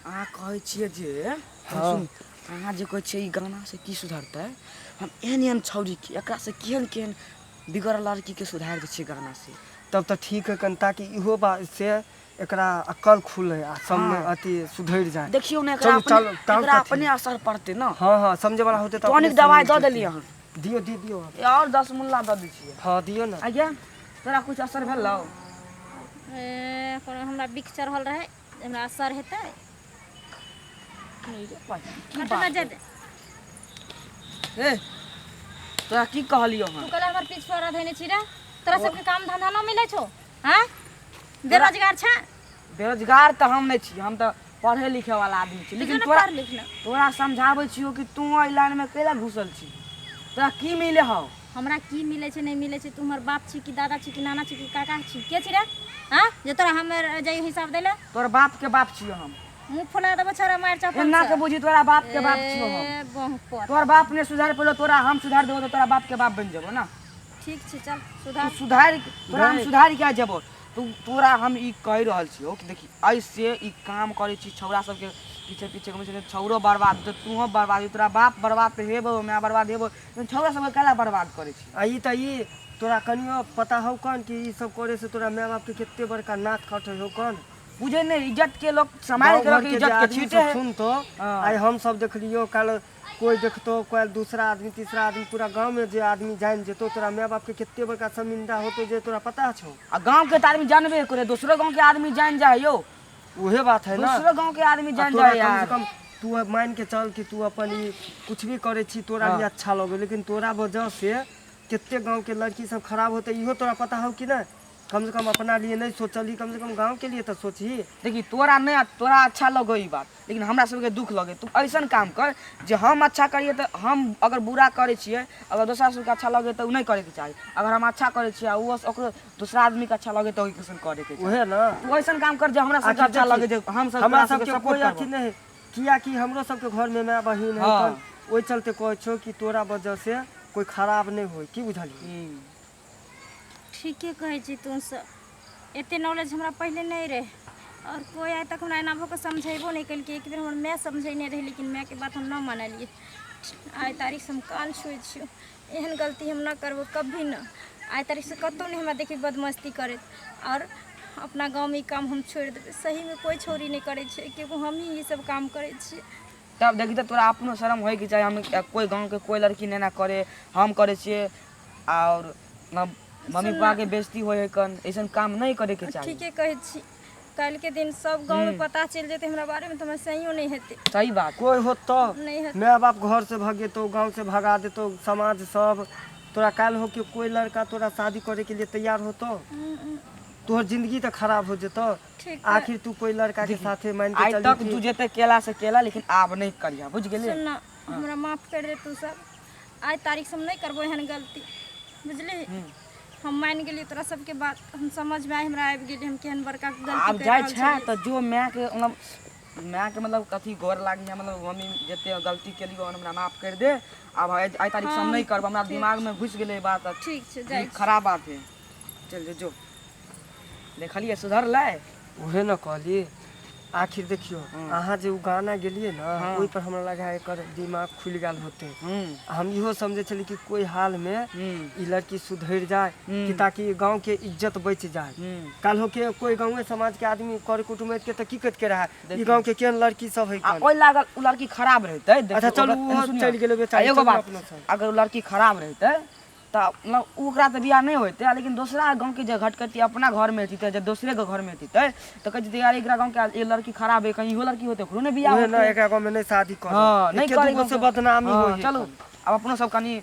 अहाँ कहै छियै जे हँ। सुन अहाँ जे कहै छियै ई गानासँ की सुधरतै हम एहन एहन छौड़ीके एकरासँ केहन केहन बिगड़ल लड़कीके सुधारि दै छियै गानासँ तब तऽ ठीक है कन ताकि इहो बात से एकरा अक्कल खुले आ सब में हाँ। अथी सुधरि जाए देखियौ ने एकरा चलू अपने चलू तब एकरा कथी अपने असर पड़तै ने हाँ हाँ समझे वाला होते तऽ अपने टॉनिक दवाइ समझि दऽ जेतै। देलियै हन दियौ दियौ दियौ ए, आओर 10 मुल्ला दऽ दै छियै हाँ दियौ ने आज्ञा तोरा कुछ असर भेलौ ए, कोनो हमरा बिख चढ़ल रहै हमरा असर हेतै की हट ना बात जा दे ए तोरा की कहलियौ तू हन कहला हमर पिछवाड़ा धैने छी रे तोरा सबके काम धंधा न मिलै छौ हाँ बेरोजगार छे बेरोजगार तऽ हम नहि छी हम तऽ पढ़े लिखे वाला आदमी छी तू लेकिन जो ने तोरा पढ़ लिख ने तोरा समझाबै छियौ कि तू एहि लाइनमे कैला घुसल छी तोरा की मिले हौ हमरा की मिलै छै नहि मिलै छै तू हमर बाप छी कि दादा छी कि नाना छी कि काका छी के छी रे हाँ जे तोरा हमर जाइयो हिसाब दै ले तोर बाप के बाप छियौ हम मुँह फुला देबो छोरा मार चप्पल एना से के बुझी तोरा बाप के बाप छियौ हम ए बहु पर तोर बाप ने सुधार पेलो तोरा हम सुधार देबो तऽ तोरा बाप के बाप बनि जेबो ना ठीक छै चल तू सुधार सुधार तोरा हम नहीं। सुधार के जेबो तू तोरा हम ई कहि रहल छियौ कि देखी ऐसे ई काम करै छी छौड़ा सबके पीछे पीछे घुमै छै छौड़ो बर्बाद हेतौ तूहो बर्बाद तोरा बाप बर्बाद तऽ हेबो माय बर्बाद हेबो लेकिन छौड़ा सबके कैला बर्बाद करै छी आ ई तऽ ई तोरा कनियो पता हौ कन कि ई सब करे से तोरा माय बाप के कते बड़का नाक कटे हौ कन बुझे नहि इज्जत के लोग सम्हारि गाँव के घर रखे के इज्जत जे के आदमी छीटे सब है सुनतो हाँ। आइ हम सब देखलियो कल कोई देखतो कल दूसरा आदमी तीसरा आदमी पूरा गांव में जे आदमी जान जेतो तोरा माय बाप के कते बड़का शर्मिंदा होतो जे तोरा पता छौ आ गांव के तऽ आदमी जानबे करे दोसरो गांव के आदमी जान जाए यौ उहे बात है ना दोसरो गांव के आदमी आ जान तोरा जाए कम से यार कम तू अब मान के चल कि तू अपन ई कुछ भी करे छी तोरा हाँ। भी अच्छा लगे लेकिन तोरा वजह से कते गांव के लड़की सब खराब होते इहो तोरा पता हो कि ना कम से कम अपना लिए नहीं सोचली कम से कम गांव के लिए तो सोचही देखी तोरा नहीं तोरा अच्छा लगो ई बात लेकिन हमरा सबके दुख लगे तू ऐसन काम कर जे हम अच्छा करिए तऽ हम अगर बुरा करै छियै अगर दोसरा सबके अच्छा लगे तऽ ओ नहि करैके चाही अगर हम अच्छा करै छियै आ ओ ओकरो दोसरा आदमीके अच्छा लगे तऽ ओहि करैके चाही उहे ना तू ऐसन काम कर जे हमरा सबके आखिर अच्छा देखी, लगे जे हम सब हमरा तोरा सबके सबके सपोर्ट कोई अथी करबो नहीं किया कि हमरो सबके घर में माय बहिन है हाँ। तब ओहि चलते कहै छौ कि तोरा वजह से कोई खराब नहीं होय की बुझलियै ठीके कहै छी तू सब एते नॉलेज हमरा पहिले नहि रहै आओर कोइ आइ तक हमरा एना भऽ कऽ समझेबो नहि केलकै एक बेर हमर माय समझेने रहै लेकिन मायके बात हम नहि मानलियै आइ तारीखसँ हम कान छुए छियौ एहन गलती हम नहि करबो कभी नहि आइ तारीखसँ कतहु नहि हमरा देखी बदमस्ती करैत आओर अपना गाँवमे ई काम हम छोड़ि देबै सहीमे कोइ छौड़ी नहि करै छै एकेगो हमही ई सब काम करै छियै तब देखी तऽ तोरा अपनो शरम होइके चाही हम कोइ गाँवके कोइ लड़की नहि एना करे हम करै छियै आओर मम्मी पापा के बेइज्जती होइ है कन ऐसन काम नहीं करे के चाही ठीके कहै छी काल्हिके दिन सब गाँवमे पता चलि जेतै हमरा बारेमे तऽ हमरा सहियो नहि हेतै सही बात कोई हो तो नहि हेतै माय बाप घर से भगेतो गांव से भगा देतो समाज सब तोरा काल्हि हो के कोई लड़का तोरा शादी करे के लिए तैयार होतो तोहर जिंदगी तो खराब हो जेतो ठीक आखिर तू कोई लड़का के साथे मान के आइ चली तक कि तू जेते केला से केला लेकिन आब नहीं करिया बुझ गेलियै सुन ना हमरा माफ कर दे तू सब आइ तारीख से हम नहि करबो एहन गलती बुझली हम मानि गेलियै तोरा सबके बात हम समझमे आइ हमरा आबि गेलै हम केहन बड़का गलती आब करि जाइ रहल छै छलियै तऽ जो मायके मतलब मायके मतलब कथी गोर लागी है मतलब मम्मी जते गलती केलियो हन हमरा माफ कर दे आब आइ आइ तारीख से हम नहीं करब हमरा दिमागमे घुसि गेलै ई बात ठीक छै ई जाइ खराब बात है चल जो जो देखलियै सुधरलै उहे न कहली आखिर देखियो अहाँ जे उ गाना गेलिए ना ओहि पर हमरा लगा एकर दिमाग खुलि गेल होते हम इहो समझे छली कि कोई हाल में ई लड़की सुधरि जाए कि ताकि गांव के इज्जत बच जाए कल हो के कोई गाँवे समाज के आदमी कर कुटुम्ब के तऽ की कत के रहा ई गांव के केहन लड़की सब है आ ओहि लागल उ लड़की खराब रहितै देखियौ, अच्छा चलू ओकर- ओहो सुनियौ, चलि गेलै आ बेचारी एगो चलू बात अपनो सब अगर उ लड़की खराब रहितै तऽ मतलब ओकरा तऽ बियाह नहि होइतै लेकिन दोसरा गाँवके जे घटकटी अपना घरमे हेतै जे दोसरेके घरमे हेतै तऽ कहै छै यार एकरा गाँवके ई लड़की खराब है कहीं इहो लड़की होतै ओकरो ने बियाह उहे ना होतै एकरा गाँव में नहीं शादी कर हँ नहि एके करै दूगो से बदनामी हँ, होई चलू आब अपनो सब कनि